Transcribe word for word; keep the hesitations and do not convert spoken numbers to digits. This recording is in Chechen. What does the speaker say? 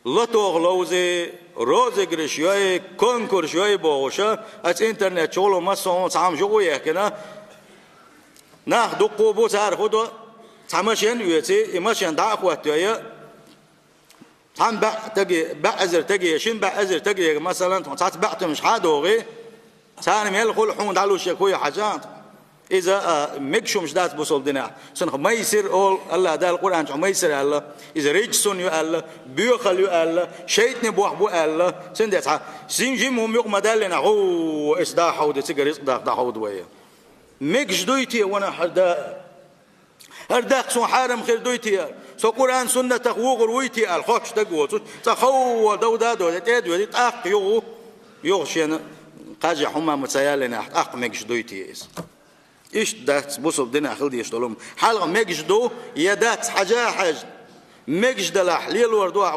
Лотох ловзий, розыгрыш йой, конкурс йой бохуш, аса интернет чу гӀоло массо а цхьа хӀума жугӀу ехкина. Нах дуккха бу, цара хӀу до, цхьа машен оьций, и машен дӀа а хӀоттайой, цхьана баьӀ таге, баьӀ эзар таге, шин баьӀ эзар таге, масалан, тхо цхьацца баьӀ тумаш хьа а догӀий, царна мел хуьлу хьуна дӀалуш ерг хӀу ю хьажахьа. Иза, а, мегаш хӀумаш дац бусалба динехь. Цунах майсир олу, АллахӀ Дала Къуръан чохь майсир аьлла, иза рижсун ю аьлла, боьхалла ю аьлла, шайтӀан бохь бу аьлла. Цундела цхьа жим-жима хӀума юкъа ма-даьллинехь, гӀу, эс дӀа хьовда, цигара рицкъ даха дӀахьовда вай. Мегаш дуй те ванах хьажа да? ХӀара даккха суна хьарам хир дуй те? Со Къуръан-суннатах вогӀур вуй те аьлла хоттуш дагавоцуш, цкъа ховва дов да а доьду, тӀе а доьду, тӀаккха юха, юха шена кхаж хӀума ма ца яллинехь, тӀаккха мегаш дуй те иза? Иштта дац бусалба динехь хила дезаш долу хӀума. Хьалха мегаш ду я дац хьажа а хьаьжна. Мегаш далахь, лелор ду ахь.